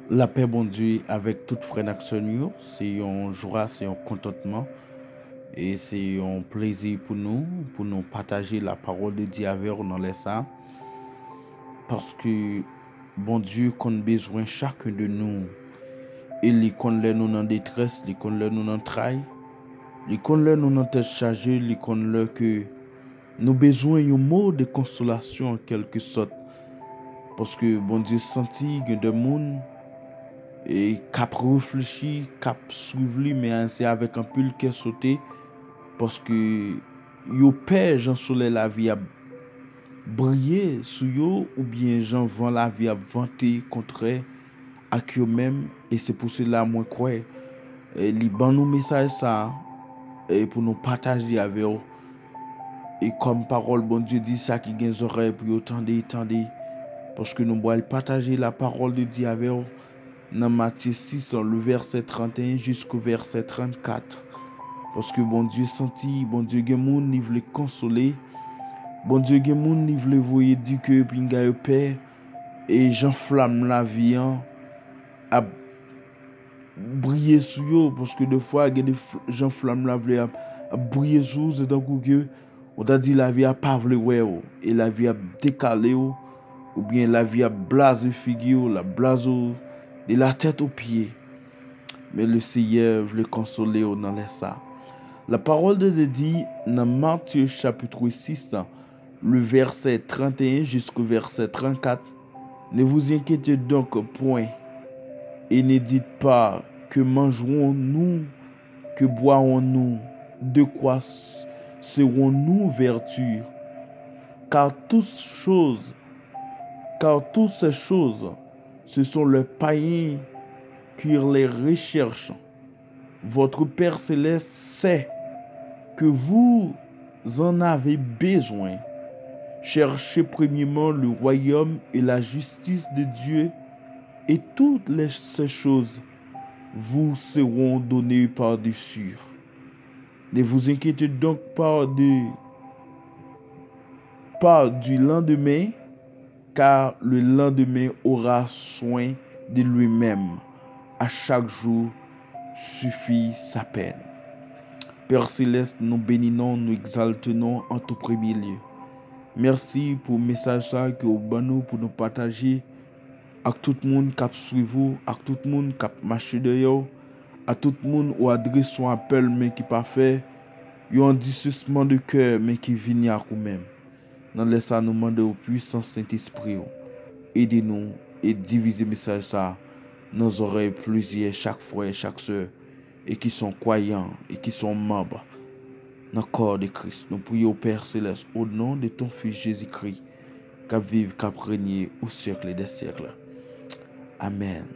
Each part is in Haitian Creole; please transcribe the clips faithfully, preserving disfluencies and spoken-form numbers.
Lapè Bondye avèk tout frè n ak sè nou yo. Se yon jwa, se yon kontantman, e se yon plezi pou nou, pou nou pataje lapawòl de Dye avè w nan lè sa a. Paske Bondye konn bezwen chak de nou. E li konn lè nou nan detrès, li konn lè nou nan tray, li konn lè nou nan tèt chaje, li konn lè ke nou bezwen yon mo de konsolasyon an kèlkesòt. Paske Bondye santi gen de moun e k ap reflechi, k ap swiv li, men se avèk anpil kè sote, paske yo pè jan solèy lavi ap briye sou yo, oubyen jan van lavi ap vante kontrè ak yo menm. E se pou sela mwen kwè, e li ban nou mesaj sa a, e pou nou pataje avè w. E kòm pawòl Bondye di, sa ki gen zòrèy pou yo tande, tande. Paske nou pral pataje lapawòl de Dye avè w nan Matye sis, le vèsè trannteyen jisko vèsè trannkat. Paske Bondye santi, Bondye gen moun li vle konsole. Bondye gen moun li vle voye di ke pinga yo pè, e jan flanm lavi an ap briye sou yo, paske defwa gen de f- jan flanm lavi ap, ap briye sou ou, se tankou ke ou ta di lavi a pa vle wè w, e lavi ap dekale w, oubyen lavi ap blaze figi w, l ap blaze w de la tèt o pye. Men le Seyè vle konsole w nan lè sa. La parole de Dieu dit nan Matthieu chapitre six, le verset trente et un jusqu'au verset trente-quatre, ne vous inquiétez donc point et ne dites pas que mangerons-nous, que boirons-nous, de quoi serons-nous vêtus, car toutes choses, car toutes ces choses, ce sont les païens qui les recherchent. Votre Père céleste sait que vous en avez besoin. Cherchez premièrement le royaume et la justice de Dieu, et toutes les- ces choses vous seront données par-dessus. Ne vous inquiétez donc pas de pas du lendemain, car le lendemain aura soin de lui-même. À chaque jour suffit sa peine. Pè Selès, nou beni non, nou egzalte non an tou premye lye. Mèsi pou mesaj sa ke w ban nou pou nou pataje ak tout moun k ap swiv ou, ak tout moun k ap mache dèyè w, ak tout moun ou adrese yon apèl men ki pa fè, yon disisman de kè men ki vini ak ou menm. Nan lè sa nou mande w pwisans Sentespri w, ede nou e divize mesaj sa nan zòrèy plizyè chak frè, chak sè, e ki son kwayan, e ki son manb nan kò de Kris. Nou priye w Pè Selès, o non de ton Fis Jezikri, k ap viv, k ap renye o syèk dè syèk. Amèn.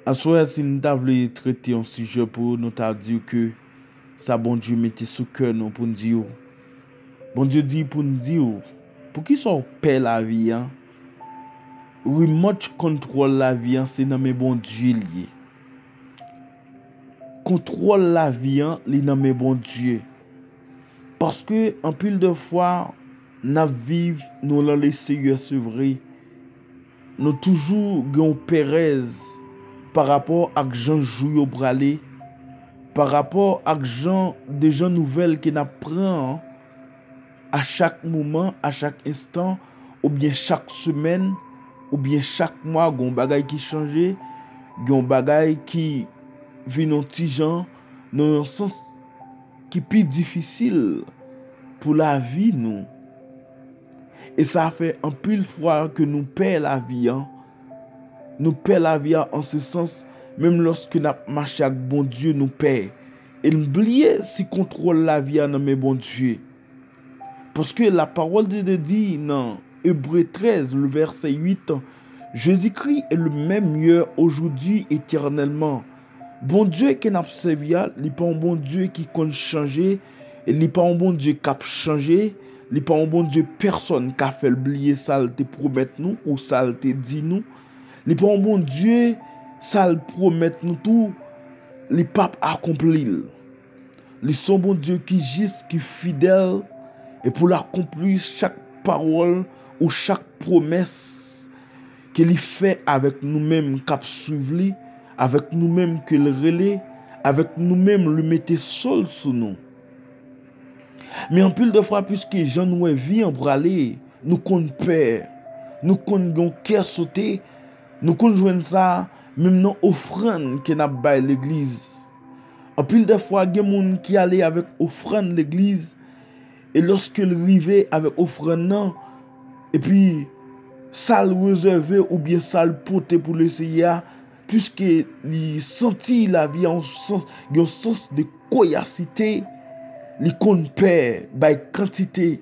Aswè, si n ta vle trete yon sijè pou nou ta di w ke sa Bondye mete sou kè nou pou n di w. Bondye di pou n di w, poukisa w pè lavi a? Remote control lavi a se nan men Bondye l ye. Kontwòl lavi a, li nan men Bondye. Paske anpil de fwa, n ap viv, nou nan le Seyè, se vre. Nou toujou gen yon perèz pa rapò ak jan jou yo prale, pa rapò ak jan de jan nouvèl ke n ap pran an, a chak moman, a chak enstan, oubyen chak semèn, oubyen chak mwa, gen yon bagay ki chanje, gen yon bagay ki vin yon ti jan, nan yon sans ki pi difisil pou lavi nou. E sa fè anpil fwa ke nou pè lavi a. Nou pè lavi a an se sans, menm lòske n ap mache ak Bondye, nou pè. E n bliye si kontwòl lavi a nan men Bondye. Paske la parole de Dieu di nan Ebre trèz, le verset huit, Jésus-Christ est le même hier, aujourd'hui, éternellement. Bondye ke n ap sèvi a, li pa yon Bondye ki konn chanje, e li pa yon Bondye k ap chanje, li pa yon Bondye pèsòn ka fè l bliye sa l te pwomèt nou ou sa l te di nou. Li pa yon Bondye, sa l pwomèt nou tou, li p ap akonpli l. Li se yon Bondye ki jis, ki fidèl, e pou l akonpli chak pawòl ou chak pwomès ke li fè avèk nou menm k ap swiv li, avèk nou menm ke l rele, avèk nou menm li mete so l sou nou. Men anpil de fwa, piske jan nou wè vi an prale, nou konn pè, nou konn gen yon kè sote, nou konn jwenn sa menm nan ofrann ke n ap bay legliz. Anpil de fwa, gen moun ki ale avèk ofrann legliz, e lòske l rive avèk ofrann nan, epi sa l rezève oubyen sa l pote pou Leseyè a, piske li santi lavi a yon sans, yon sans de koyasite, li konn pè bay kantite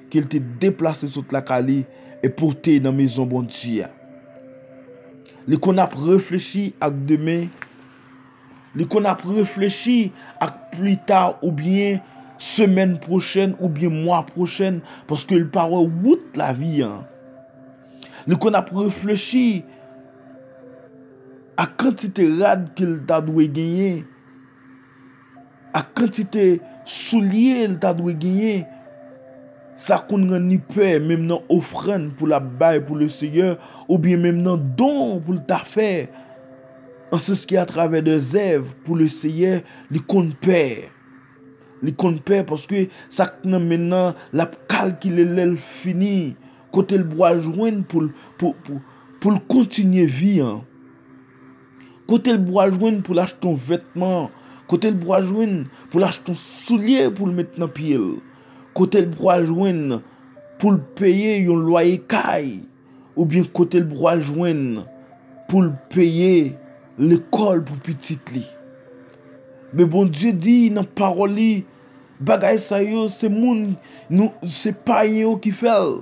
ke l te deplase sot lakay li e pote nan mezon Bondye a. Li konn ap reflechi ak demen, li konn ap reflechi ak pita oubyen semèn pwochèn oubyen mwa pwochèn, paske l pa wè wout lavi an. Li konn ap reflechi ak kantite rad ke l ta dwe genyen, ak kantite soulye l ta dwe genyen. Sa konn rann li pè, menm nan ofrann pou l ap bay pou Leseyè, oubyen menm nan don pou l ta fè, an sans ki atravè de zèv pou Leseyè, li konn pè. Li konn pè paske sa k nan men l nan, l ap kalkile lè l fini, kote l pral jwenn pou l, pou, pou, pou l kontinye vi an. Kote l pral jwenn pou l achte yon vètman, kote l pral jwenn pou l achte yon soulye pou l met nan pye l, kote l pral jwenn pou l peye yon lwaye kay, oubyen kote l pral jwenn pou l peye lekòl pou pitit li. Men Bondye di nan pawòl li, bagay sa yo, se moun, nou, se payen yo ki fè l.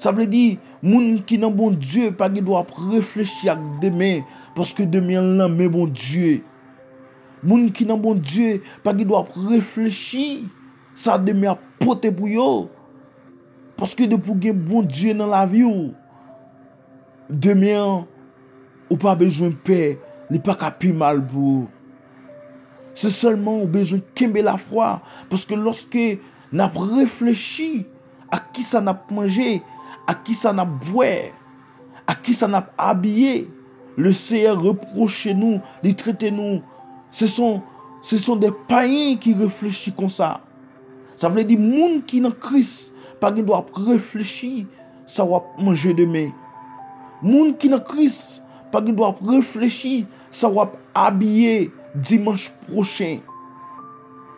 Sa vle di, moun ki nan Bondye pa gen dwa ap reflechi ak demen, paske demen an nan men Bondye. Moun ki nan Bondye pa gen dwa ap reflechi sa demen ap pote pou yo. Paske depi w gen Bondye nan lavi w, demen an, ou pa bezwen pè, li pa ka pi mal pou ou. Se sèlman ou bezwen kenbe lafwa, paske lòske n ap reflechi ak kisa n ap manje, ak kisa n ap bwè, ak kisa n ap abiye, Leseyè repwoche nou, li trete nou. Se son, se son de payen ki reflechi konsa. Sa vle di moun ki nan Kris pa gen dwa ap reflechi sa w ap manje demen. Moun ki nan Kris pa gen dwa ap reflechi sa w ap abiye dimanch pwochen.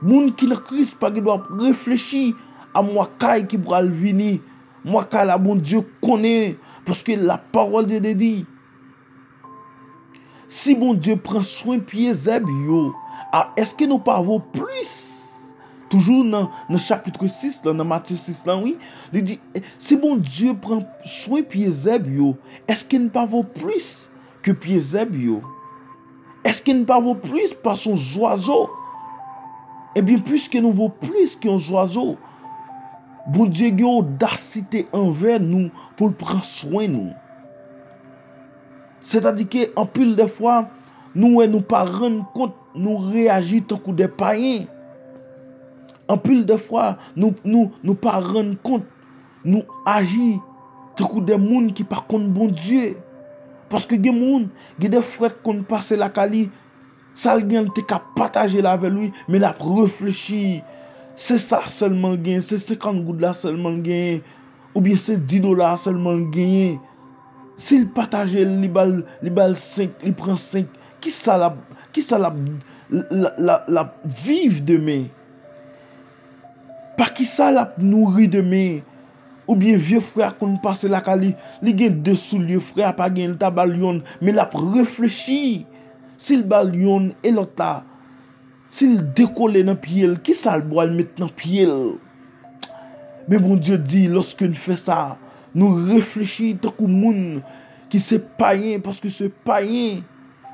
Moun ki nan Kris pa gen dwa ap reflechi a mwa kay ki pral vini. Mwa kay la, Bondye konnen, paske lapawòl de Dye di, si Bondye pran swen pye zèb yo, a, èske nou pa vo plis? Toujou nan, nan chapit sis lan, nan Matye sis lan, wi, li di, si Bondye pran swen pye zèb yo, èske n pa vo plis ke pye zèb yo? Èske n pa vo plis pase yon zwazo? Ebyen, piske nou vo plis ke yon zwazo, Bondye gen odasite anvè nou pou l pran swen nou. Sètadi ke anpil de fwa, nou wè nou pa rann kont, nou reyaji tankou de payen. Anpil de fwa, nou, nou, nou pa rann kont, nou aji tankou de moun ki pa konn Bondye. Paske gen moun, gen de frè k konn pase lakay li, sa l gen, l te ka pataje l avè l, wi, men l ap reflechi. Se sa sèlman l genyen, se senkant goud la sèlman l genyen, oubyen se dis dola sèlman l genyen. Si l pataje l, li ba l, li ba l senk, li pran senk, kisa l ap, kisa l ap, l, l, l, l ap viv demen? Pa kisa l ap nouri demen? Oubyen vye frè a konn pase lakay li, li gen de soulye, frè a pa gen, li ta ba l yonn, men l ap reflechi. Si l ba l yonn e lòt la, si l dekole nan pye l, kisa l pral met nan pye l? Men Bondye di, lòske n fè sa, nou reflechi tankou moun ki se payen, paske se payen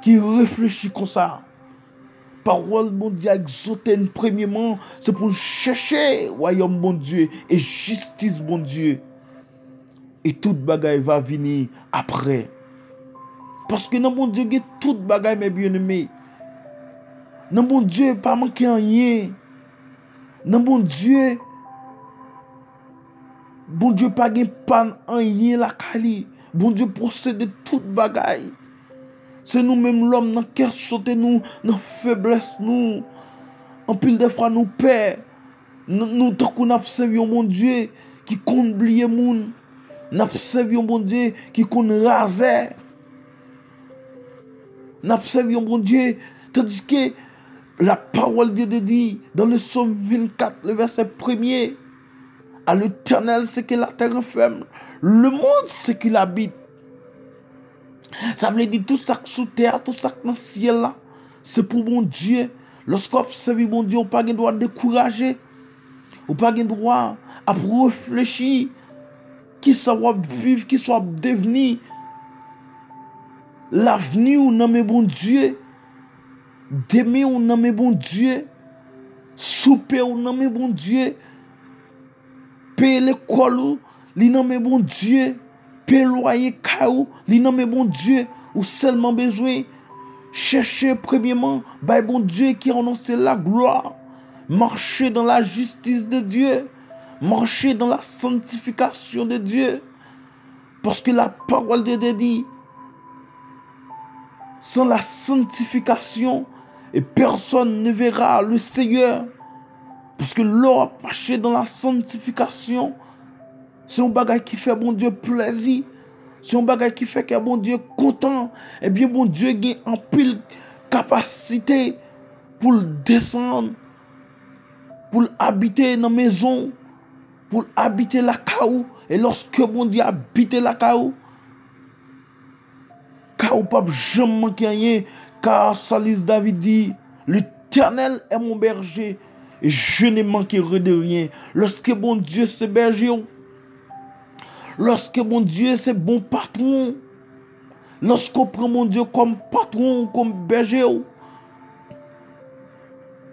ki reflechi konsa. Pawòl Bondye a egzòte n premyeman, se pou n chèche wayòm Bondye e jistis Bondye. E tout bagay va vini apre. Paske nan Bondye gen tout bagay, mes bien-aimés. Nan Bondye pa manke anyen. Nan Bondye, Bondye pa gen pa anyen lakay li. Bondye posede tout bagay. Se nou menm lòm nan kè sote nou, nan feblès nou. Anpil de fwa nou pè. Nou, nou tankou n ap sèvi yon Bondye ki konn bliye moun. N ap sèvi yon Bondye ki konn razè. N ap sèvi yon Bondye, tandiske la parole de Dieu dit dans le psaume vingt-quatre, le verset premier, à l'Éternel ce que la terre renferme, le monde ce qu'il habite. Sa vle di tout sa k sou tè a, tout sa k nan syèl la, se pou Bondye. Lòske w ap sèvi Bondye, ou pa gen dwa dekouraje. Ou pa gen dwa ap reflechi kisa w ap viv, kisa w ap devni. Lavni w nan men Bondye. Demen w nan men Bondye. Soupe w nan men Bondye. Peye lekòl ou, li nan men Bondye. Peye lwaye kay ou, li nan men Bondye. Ou sèlman bezwen chèche premyèman bay Bondye ki anonse laglwa. Marcher dans la justice de Dieu. Marcher dans la sanctification de Dieu. Parce que la parole de Dieu dit, sans la sanctification, et personne ne verra le Seigneur. Paske lè w ap mache dans la sanctification, se yon bagay ki fè Bondye plèzi. Se yon bagay ki fè kè Bondye kontan. Ebyen, Bondye gen anpil kapasite pou l desann, pou l abite nan mezon w, pou l abite lakay ou. E lòske Bondye abite lakay ou, kay ou p ap janm manke anyen. Car psalmiste David dit, l'Éternel est mon berger, et je ne manquerai de rien. Lòske Bondye se bèje w, lòske Bondye se bon patwon w, lòske w pran Bondye kòm patwon w, kòm bèje w,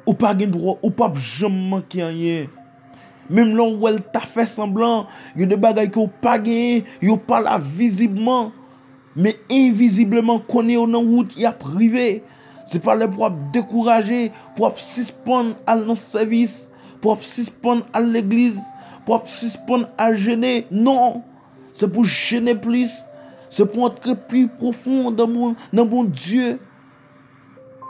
ou pa gen dwa, ou p ap janm manke anyen. Menm lè w wè l ta fè sanblan, gen de bagay ke w pa genyen, yo pa la vizibman, men envizibleman konnen yo nan wout, y ap rive. Se pa lè pou w ap dekouraje, pou w ap sispann al nan sèvis, pou w ap sispann al legliz, pou w ap sispann al jene. Non! Se pou jene plis. Se pou antre pi pwofon nan Bon-, nan Bondye.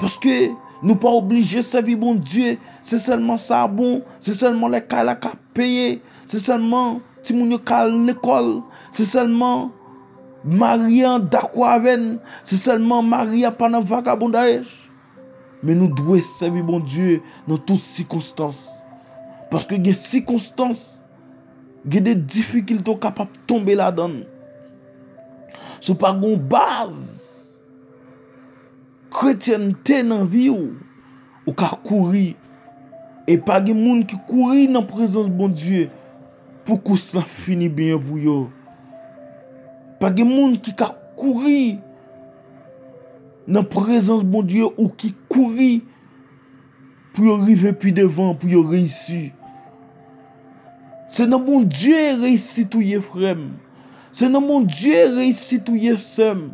Paske nou pa oblije sèvi Bondye. Se sèlman sa bon. Se sèlman lè kay la ka peye. Se sèlman timoun yo ka al lekòl. Se sèlman mari an dakò avè n. Se sèlman mari a pa nan vagabondaj. Men nou dwe sèvi Bondye nan tout sikonstans. Paske gen sikonstans, gen de difikilte w kapab tonbe ladan l. Si w pa gen yon baz kretyènte nan vi w, ou ka kouri. E pa gen moun ki kouri nan prezans Bondye pou kous lan fini byen pou yo. Pa gen moun ki ka kouri nan prezans Bondye ou ki kouri pou yo rive pi devan, pou yo reyisi. Se nan Bondye reyisit ou ye, frè m. Se nan Bondye reyisit ou ye, sè m.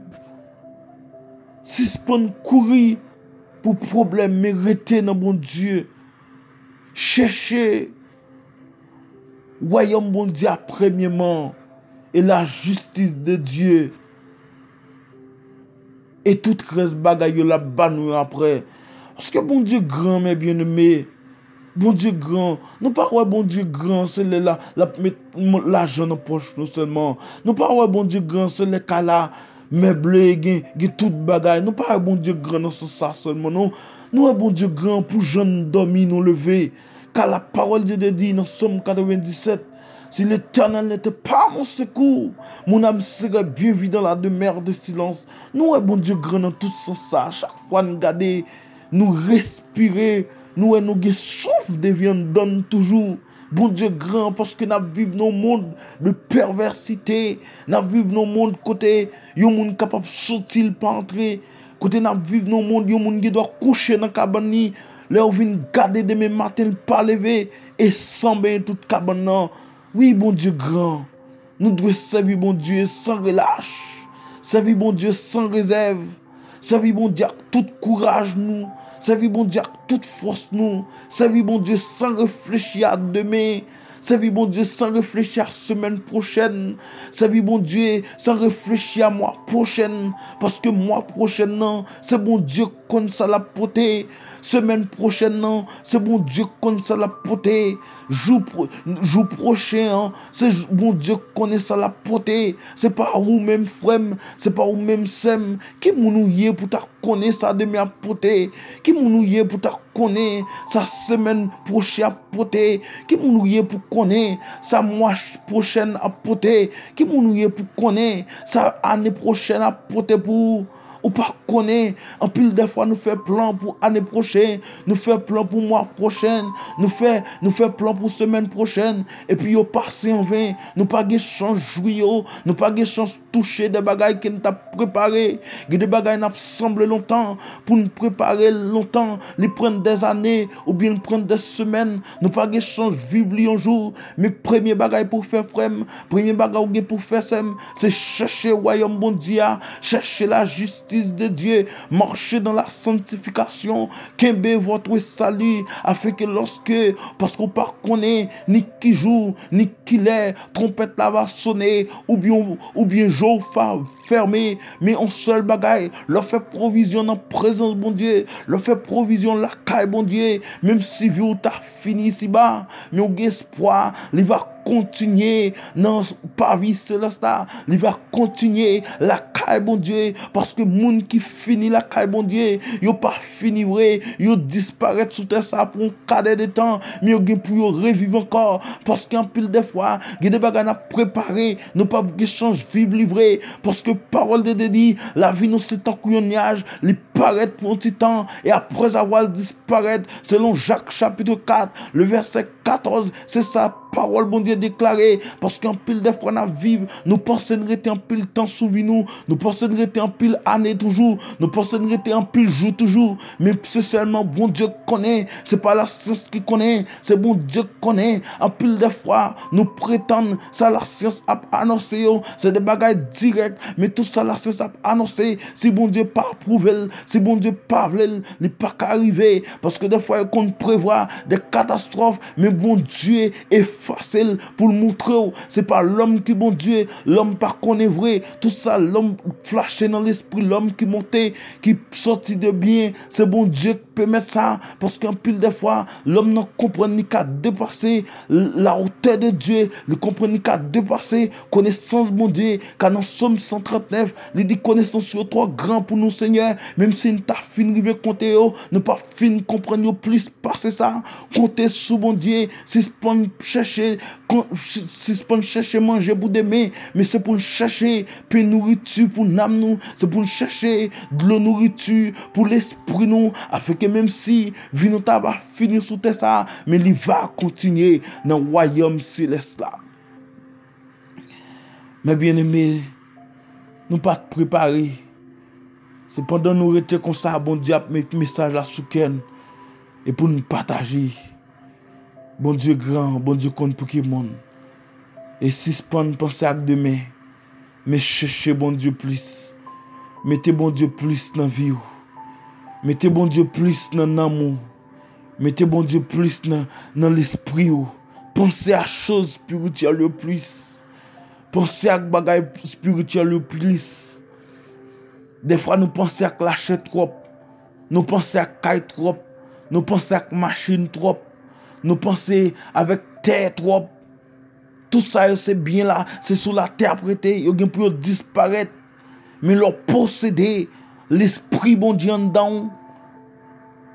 Sispann kouri pou pwoblèm, men rete nan Bondye. Chèche wayòm Bondye a premyèman, e la justice de Dieu, e tout rès bagay yo l ap ba nou yo aprè. Paske Bondye gran, mes bien-aimés. Bondye gran. Nou pa wè Bondye gran se lè la, l ap met mo-, lajan nan pòch nou sèlman. Nou pa wè Bondye gran se lè kay la meble, gen, gen tout bagay. Nou pa wè Bondye gran nan sans sa sèlman, non. Nou wè Bondye gran pou jan n dòmi, nou leve. Car la parole de Dieu dit nan Sòm katrevendisèt, si l'Éternel n'était pas mon secours, mon âme serait bien vite dans la demeure de silence. Nou wè Bondye gran nan tout sans sa. Chak fwa n gade, nou respire, nou wè nou gen souf de vi anndan n toujou. Bondye gran paske n ap viv nan yon mond de pèvèsite. N ap viv nan yon mond kote yon moun kapab soti, l pa antre. Kote n ap viv nan yon mond, yon moun gen dwa kouche nan kabann li. Lè w vin gade demen maten, l pa leve. E san benyen tout kabann nan. Wi, Bondye gran. Nou dwe sèvi Bondye san relach. Sèvi Bondye san rezèv. Sèvi Bondye ak tout kouraj nou. Sèvi Bondye ak tout fòs nou. Sèvi Bondye san reflechi a demen. Sèvi Bondye san reflechi a semèn pwochèn. Sèvi Bondye san reflechi a mwa pwochèn. Paske mwa pwochèn nan, se Bondye k konn sa l ap pote. Semèn pwochèn nan, se Bondye k konn sa l ap pote. Jou, pwo- jou pwochen an, se jou- Bondye k konnen sa l ap pote. Se pa ou menm frè m, se pa ou menm sè m. Ki moun ou ye pou ta konnen sa demen ap pote? Ki moun ou ye pou ta konnen sa semèn pwochen ap pote? Ki moun ou ye pou konnen sa mwa ch- pwochèn ap pote? Ki moun ou ye pou konnen sa ane pwochèn ap pote pou ou? Ou pa konnen. Anpil dèfwa nou fè plan pou ane pwochen, nou fè plan pou mwa pwochèn, nou fè, nou fè plan pou semèn pwochèn, epi yo pase anven. Nou pa gen chans jwi yo, nou pa gen chans touche de bagay ke n t ap prepare. Gen de bagay n ap sanble lontan, pou n prepare l lontan, li pran n dèzane, oubyen li pran n dèsemèn, nou pa gen chans viv li yon jou. Men premye bagay pou w fè, frè m, premye bagay ou gen pou w fè, sè m, se chèche wayòm Bondye a, chèche la justice de Dieu, marcher dans la sanctification, kenbe votre salut, afin que lorsque, paske w pa konnen ni ki jou, ni ki lè, twonpèt la va sone, oubyen, oubyen jou fa fèmen. Men yon sèl bagay, lè w fè pwovizyon nan prezans Bondye, lè w fè pwovizyon lakay Bondye, menm si vi w ta fini isiba, men w gen espwa, li va kontinye nan pa vi selès la, li va kontinye lakay Bondye, paske moun ki fini lakay Bondye, yo pa fini vre, yo disparèt sou tè sa pou yon kadè de tan, men yo gen pou yo reviv ankò, paske anpil dèfwa, gen de bagay n ap prepare, nou p ap gen chans viv li vre, paske pawòl de Dye di, lavi nou se tankou yon nyaj, li parèt pou yon ti tan, e aprèzavwa l disparèt, selon Jak chapit kat, le vèsè katòz, se sa pawòl Bondye deklare, paske anpil dèfwa n ap viv, nou panse n rete anpil tan sou vi nou, nou panse n rete anpil ane toujou, nou panse n rete anpil jou toujou, men se sèlman Bondye k konnen, se pa lasyans ki konnen, se Bondye k konnen. Anpil dèfwa, nou pretann sa lasyans ap anonse yo, se de bagay dirèk, men tout sa lasyans ap anonse, si Bondye pa apwouve l, si Bondye pa vle l, li pa ka rive, paske dèfwa yo konn prevwa de katastwòf, men Bondye efase l pou l montre w, se pa lòm ki Bondye, lòm pa konnen vre, tout sa lòm flache nan lespri lòm ki monte, ki sòti de byen, se Bondye k pèmèt sa, paske anpil dèfwa, lòm nan konprann li ka depase la hauteur de Dieu, li konprann li ka depase konesans Bondye, ka nan Sòm san trannèf, li di konesans yo twò gran pou nou, Senyè, menm si n ta fin rive konte yo, nou p ap fin konprann yo plis pase sa. Konte sou Bondye, sispann chèche, kon- si- sispann chèche manje pou demen, men se pou n chèche pen nouriti pou nanm nou, se pou n chèche dlo nouriti pou lespri nou, afenke menm si vi nou ta va fini sou tè sa, men li va kontinye nan wayòm selès la. Men byeneme, nou pa t prepare. Se pandan nou rete konsa, Bondye ap met mesaj la sou kè n e pou n pataje. Bondye gran, Bondye konn pou ki moun. E sispann panse ak demen, men chèche Bondye plis. Mete Bondye plis nan vi w. Mete Bondye plis nan nanm ou. Mete Bondye plis nan, nan lespri w. Panse a choz espirityèl yo plis. Panse ak bagay espirityèl yo plis. Dèfwa nou panse ak lachè twòp. Nou panse ak kay twòp. Nou panse ak machin twòp. Nou panse avèk tè twòp. Tout sa yo se byen la, se sou latè ap rete, yo gen pou yo disparèt. Men lè w posede Lespri Bondye anndan w,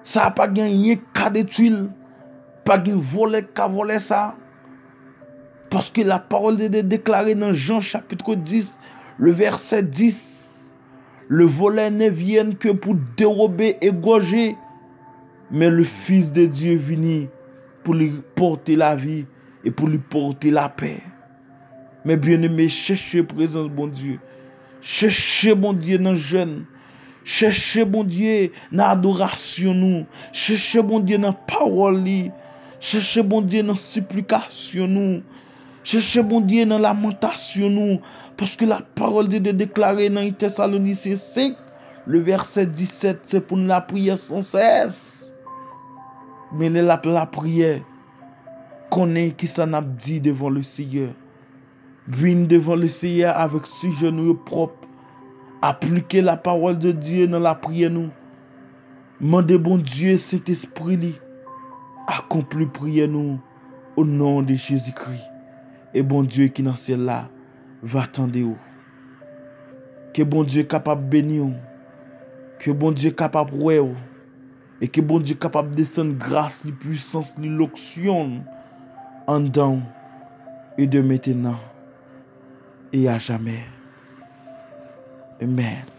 sa a pa gen anyen k ka detwi l. Pa gen vòlè k ka vòlè sa. Paske la parole de Dieu deklare nan Jan chapit dis, le vèsè dis, le volè ne vyen ke pou dewobe, egòje, men le Fis de Dye vini pou li pòte lavi e pou li pòte lapè. Men byeneme, chèche prezans Bondye. Chèche Bondye nan jèn. Chèche Bondye nan adorasyon nou. Chèche Bondye nan pawòl li. Chèche Bondye nan siplikasyon nou. Chèche Bondye nan lamantasyon nou. Paske la parole de Dieu deklare nan Tèsalonisyen senk, le vèsè disèt, se pou n lapriyè san sès. Men lè l ap lapriyè, Konnen kisa n ap di devan Lesenyè. Vin devan Lesenyè avèk sijè nou yo pwòp. Aplike lapawòl de Dye nan lapriyè nou. Mande Bondye Sentespri li akonpli priyè nou o non de Jezikri. E Bondye ki nan syèl la va tande w. Ke Bondye kapab beni w. Ke Bondye kapab wè w. E ke Bondye kapab desann gras li, pwisans li, lonksyon anndan w. E de mentenan e a jamè. Amen.